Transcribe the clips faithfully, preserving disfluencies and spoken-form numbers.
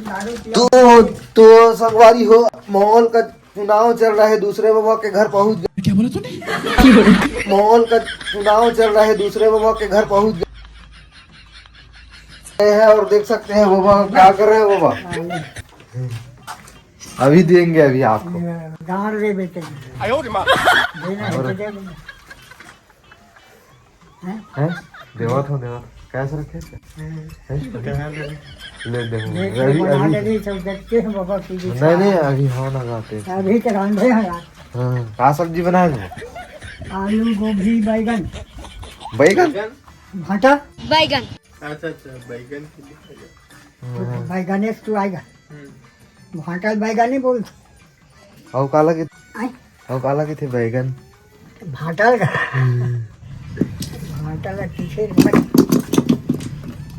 तो तो संगवारी हो, माहौल का चुनाव चल रहा है, दूसरे बाबा के घर पहुंच गए। क्या बोला तूने? माहौल का चुनाव चल रहा है, दूसरे बाबा के घर पहुंच गए हैं और देख सकते हैं बाबा क्या कर रहे हैं बाबा। अभी देंगे अभी आपको। गाड़ रे बेटे। देना है तो दे देना। हैं? देवत हो, देवत। कैसे रखे थे? हैं? ले दे। अभी, अभी। नहीं, नहीं, अभी हो ना गाते। अभी तो रांधे हैं रात। हाँ, का सब्जी बनाए थे? आलू, गोभी, बैगन। बैगन? भाटा। बैगन। अच्छा, अच्छा, बैगन के लिए बैगन। हाँ। बैगन एक तू आएगा। हम्म। भाटा बैगन ही बोलते। अउ काला के, आय? अउ काला के थे बैगन? भाटा का। हम्म। भाटा का पीछे मत।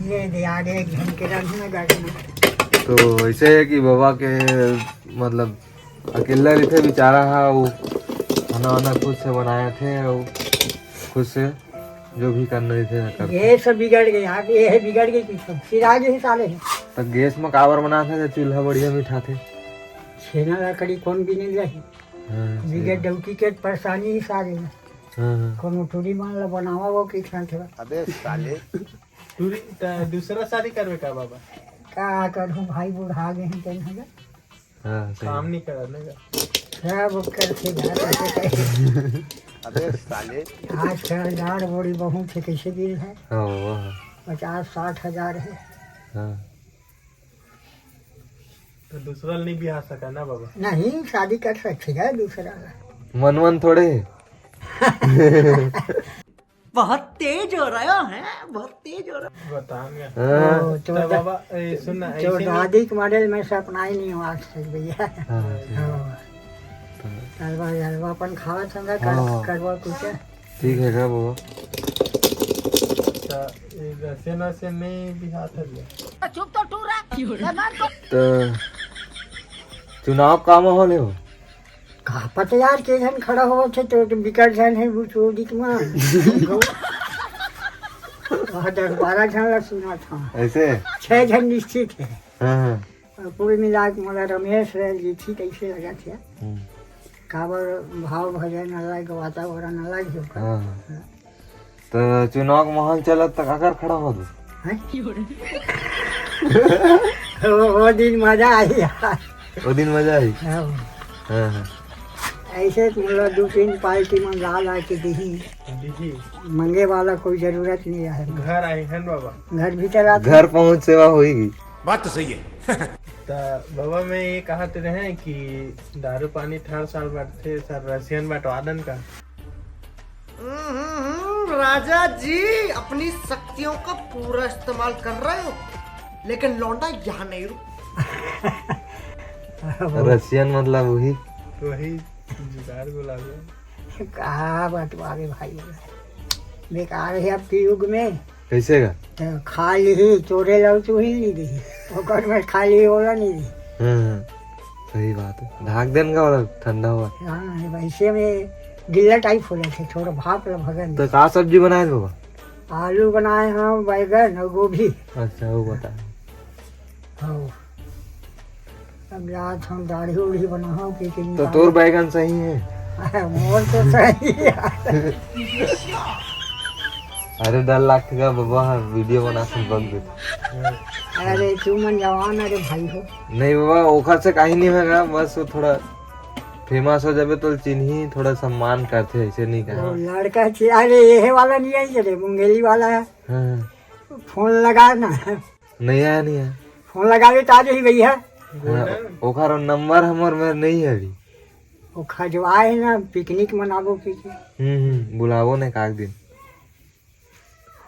ये दे, आगे एक घंटे का भी ना गाड़ी में। तो ऐसे है कि बाबा के, मतलब, अकेला रहिथे बेचारा हा, वो खाना वाना खुद से बनाए थे और खुद से जो भी करना रहिथे ना करथे। ये सब बिगड़ गए, आप ये है बिगड़ गए कि सब सिरा गए साले हैं। तो गैस में काबर बनाथे जब चूल्हा बढ़िया मिठाथे? छेना लकड़ी कौन भी नहीं रही। हाँ, सही बिगड़ बात। डौकी के परेशानी ही सारे हैं। हाँ, हाँ। कोनो टूरी मान ला बनावा वो की खान थोड़ा। अबे साले। टूरी, त दूसरा शादी करबे का बाबा? का करूँ भाई, बुढ़ा गए हैं तेन हजार। हाँ, सही। काम नहीं करा ना का? क्या वो करते जा, कैसे कहे? अबे साले। आजकल गाड़ बड़ी बहुत है, कैसे गिर है? हाँ, वाह। पचास साठ हजार है। हाँ। तो दूसरा नहीं बिहा सका ना बाबा? नहीं, शादी कर सकते हैं दूसरा। मन मन थोड़े। बहुत तेज हो रहा है, बहुत तेज हो रहा है। बताऊंगा। हाँ। ओ, तो तो दा-, बाबा, ए, सुन ना, तो ऐसे नहीं दादी के मॉडल में से अपना ही नहीं हो आज तक भैया। हाँ, सही। हाँ। तो हलवा, हलवा अपन खावा संगा कर, हाँ। करवा कुछ। ठीक है का बाबा? तो ये रसियन, रसियन नहीं बिहात है भैया। चुप तो टूरा, मैं मार तो तो चुनाव का माहौल है वो? का पता यार, के झन खड़ा हो थे तो, तो बिकट झन है वो चोरी के मां। वहाँ दस बारह झन ला सुना था। ऐसे? छह झन निश्चित है। हाँ, हाँ। और कुल मिला के मोला रमेश है, जीती कैसे लगा था। हम्म। काबर भाव भजन अलग, वातावरण अलग है ओकर। हाँ, हाँ। तो चुनाव के माहौल चलत त काकर खड़ा हो तू? हैं? वो, वो दिन मजा आई यार। वो दिन मजा आई? हाँ। हाँ, हाँ। ऐसे तो मतलब दो तीन पार्टी में ला ला के दीही। दीही। मंगे वाला कोई जरूरत नहीं है। घर आए हैं बाबा। घर भीतर आते घर पहुँच सेवा होएगी। बात तो सही है। त बाबा, मैं ये कहत रहे कि दारू पानी त हर साल बांटथे, सर रसियन बंटवा दन का? हम्म, राजा जी अपनी शक्तियों का पूरा इस्तेमाल कर रहे हो, लेकिन लौंडा यहाँ नहीं रुक। रसियन मतलब वही। वही जुगाड़ गुलाब है। का बतवावे भाई, बेकार है अब के युग में। कैसे का? तो खा ली, चोरे लाओ तो ही नहीं दी, ओकर में खा ली, ओला नहीं दी। हाँ, हाँ, सही बात है। ढाक देन का वाला ठंडा हुआ। हाँ, वैसे में गिल्ला टाइप हो जाते, थोड़ा भाप ला भगन। तो का सब्जी बनाए बाबा? आलू बनाए हैं, बैगन और गोभी। अच्छा, वो बता। हाँ। अब जात हम दाढ़ी उढ़ी बनाओ के, के तो निकाल। तोर बैगन सही है? मोर तो सही है। अरे डर लगथे का बाबा, वीडियो बना के बग दे। अरे तू मन जवान, अरे भाई हो। नहीं बाबा, ओखर से कहीं नहीं होगा, बस वो थोड़ा फेमस हो जाबे तो चिन्ही, थोड़ा सम्मान करथे, ऐसे नहीं कहा। वो लड़का ची-, अरे ये वाला नहीं आई रे, मुंगेली वाला है। हाँ। फोन लगा ना। नहीं आया, नहीं आया। फोन लगावे तो आ जाही भैया। हाँ, ओकर नंबर हमर में नहीं है अभी। वो खजवाए है ना, पिकनिक मनाबो की के। हम्म, हम्म, बुलाबो ने काक दिन।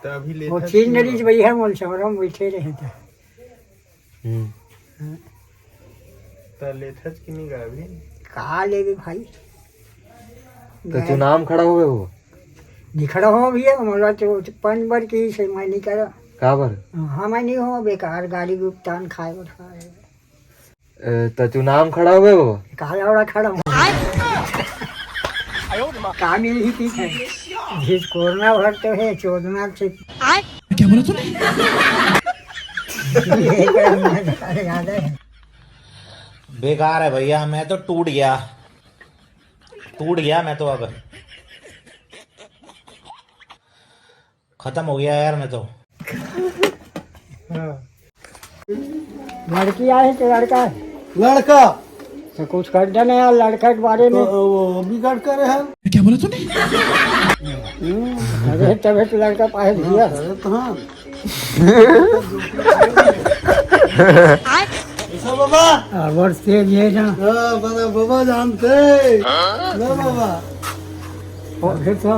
तो अभी वो लेथस चीज कि नहीं नहीं? भैया, मोल चौरा में बैठे रहे थे। हम्म। हाँ। तो लेथस कि नहीं गा अभी? का लेबे भाई? तो गए। चुनाव में खड़ा हो गए वो? निखड़ा हो भैया, मोला तो पंच बर की से मैं नहीं करा। का बर? हाँ, मैं नहीं हो बेकार, गाली गुप्तान खाए बर खाए। ए, त चुनाव में खड़ा हो गए वो? काला ओड़ा खड़ा हो। का मिलही पीछे? जिस कोरोना भर तो है, चोदना से। क्या बोला तूने? बेकार है भैया, मैं तो टूट गया, टूट गया मैं तो। अब खत्म हो गया यार मैं तो। लड़की आए तो लड़का है। लड़का। तो कुछ कर देना यार लड़का के बारे में। तो वो बिगाड़ करे हैं। हम्म, अरे तबे तो लड़का पाए भैया। अरे तो हाँ। ऐसा बाबा। और वर्ष तेज ये ना। हाँ, बड़ा बाबा जानते। ना बाबा। और फिर तो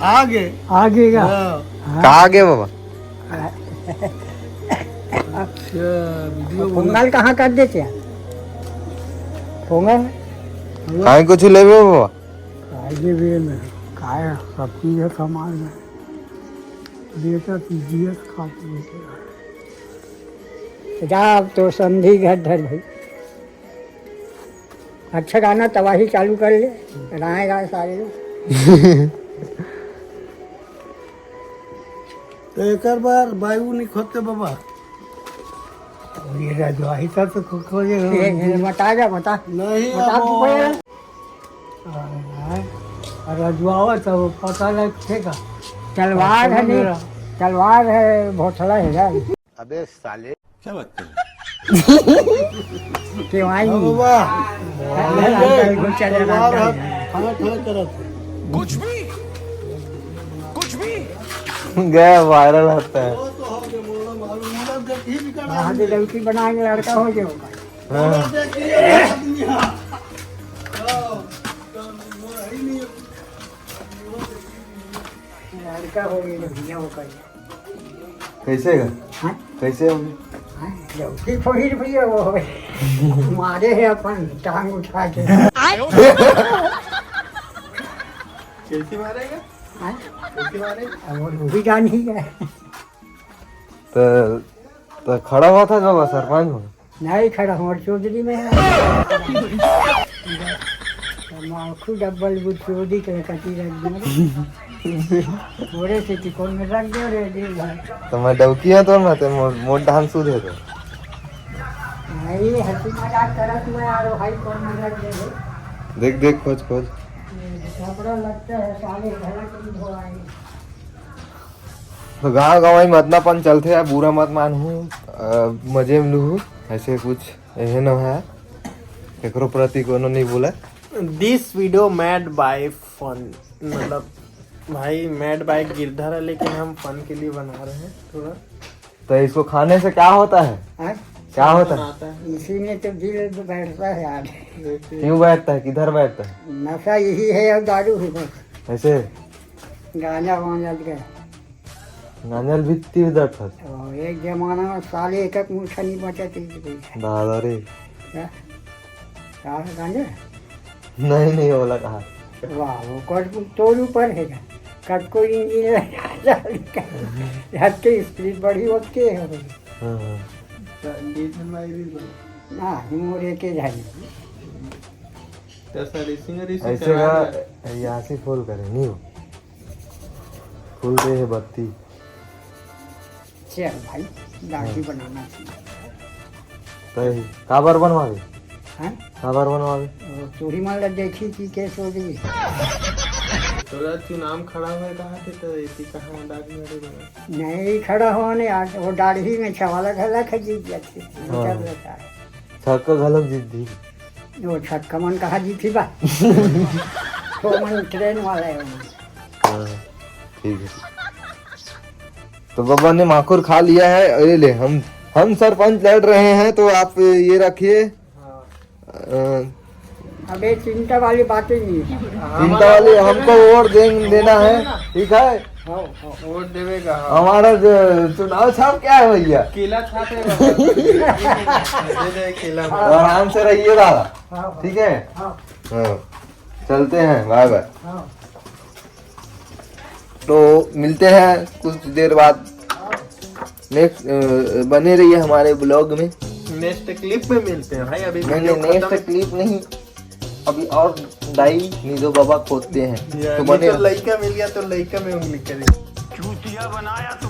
आगे। आगे का। हाँ। कहाँ गए बाबा? अच्छा, वीडियो पोंगल कहाँ कर देते हैं? पोंगल कहीं कुछ लेबे बाबा? आगे भी में खाए सब चीज है सामान में। बेटा की जीएस खाते हैं। जा अब तो संधि घर धर भाई। अच्छा गाना तबाही चालू कर ले। राय राय सारे लोग। तो एक बार बायू नहीं खोते बाबा। ये रजवाही सब तो खो- खोजे। ये- ये बता जा बता। नहीं बता अब तू वो- कोई है? और रजवावा तो पता लगते का। तलवार है नहीं। तलवार है भोसला है यार। अबे साले। क्यों आई? हाँ बाबा। चले तलवार रहा है, खाना खाना करत है। कुछ भी, कुछ भी। गया, वायरल होता है। वो तो हो गया, मोला मालूम, मोला देख ही बिका वहाँ से लड़की बनाएंगे लड़का हो जाएगा। हाँ। देख ही आदमी है। हाँ, तो मोला ही नहीं है। लड़का हो गया भैया हो गया। कैसे का? हाँ? कैसे होगी? हाँ, लड़की थोड़ी भैया वो हो गई। मारे है अपन टांग उठा के। कैसे मारेगा? हाँ? कैसे मारेगा? अब वो भी जान ही गए। तो, तो खड़ा हुआ था बाबा सरपंच में। नहीं खड़ा हूँ और चौधरी में है। माखू डबल गुट चौधरी के कटी रख दो। थोड़े से तिकोन में रख दो रे दिन भर। तो मैं डौकी है तो मैं तो मोर, मोर डांस सूझ है तो। नहीं हंसी मजाक करत मैं यार भाई कोन में रख दे। देख देख खोज खोज। कपड़ा लगता है साले गलत भी धोआए। तो गाँव गंवई में अतना पन चलथे यार, बुरा मत मानहू, अ, मजे में लूहू, ऐसे कुछ एहे न है, एकरो प्रति कोनो नहीं बोला। This video made by fun, मतलब भाई made by गिरधर है, लेकिन हम फन के लिए बना रहे हैं थोड़ा। तो इसको खाने से क्या होता है? हाँ? क्या होता है? आता है। इसी में तो दिल बैठता है यार। क्यों बैठता है, किधर बैठता है? नशा यही है और दारू है बस। ऐसे गांजा वांजा के। गांजा भी तीर दर्द था। और एक जमाना में साले एक एक मुठा नहीं बचा थी पैसा। दादा रे। क्या? क्या है गांजा? नहीं नहीं, बोला कहा। वाह, वो कर तोर ऊपर है। कब कोई इंजीनियर हद के स्पीड बढ़ी होती है भाई। हाँ, हाँ। तो बीच में मारी भी बोल। ना, मोरे के जाए। तो ऐसा रेसिंग रेसिंग ऐसे करवा का दिया। यहाँ से फोल करे नहीं हो। फूल रही है बत्ती। चल भाई, दाढ़ी बनाना चाहिए। तो काबर बनवावे? हैं? काबर बनवावे? वो चूड़ी मान लग देखी कि केस हो गई। तो चुनाव खड़ा हुआ कहा थे तो इसी कहा दाढ़ी वाढ़ी बना। नहीं खड़ा होने आज वो दाढ़ी में छवाला घला खा जीत जाती। हाँ। क्या होता है? छक्का घलक जीत दी। वो छक्का मन कहा जीती बा। तो मन ट्रेन वाला है वो। हाँ, ठीक है। तो बाबा ने माखुर खा लिया है। अरे ले, हम हम सरपंच लड़ रहे हैं, तो आप ये रखिए। अ, अब ये चिंता वाली बात ही नहीं है। चिंता वाली, हमको वोट दे, देना है, ठीक है? हाँ, हाँ। वोट देवेगा। हमारा जो चुनाव छाप क्या है भैया? केला छाप है बाबा। दे दे केला। आराम से रहिए दादा, हाँ, ठीक है? हाँ, हाँ, चलते हैं, बाय बाय। हाँ। तो मिलते हैं कुछ देर बाद। नेक्स्ट बने रहिए हमारे ब्लॉग में। नेक्स्ट क्लिप में मिलते हैं भाई, अभी नहीं वीडियो नहीं, नेक्स्ट खत्म। क्लिप नहीं, अभी और दाई निजो बाबा खोदते हैं। या, तो नहीं बने तो लइका मिल गया तो लइका में उंगली करेंगे। चूतिया बनाया तू